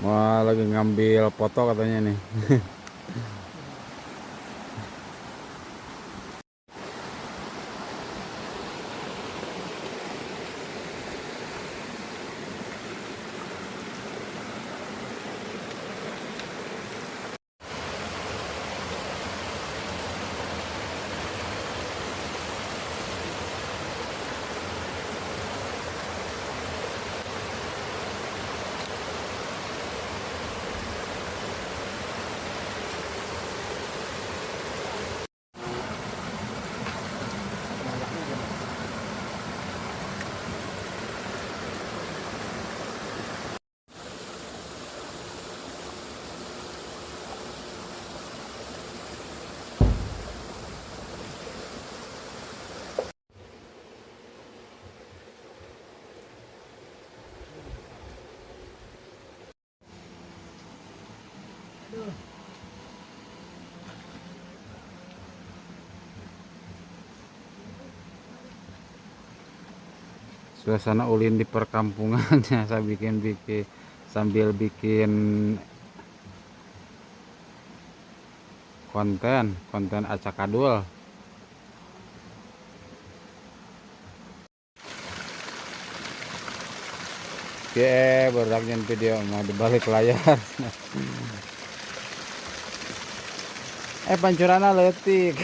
Wah, lagi ngambil foto katanya nih. Suasana ulin di perkampungannya saya bikin bikin sambil bikin konten konten acakadul. Oke, baru video mau dibalik layar. Pancuranna leutik.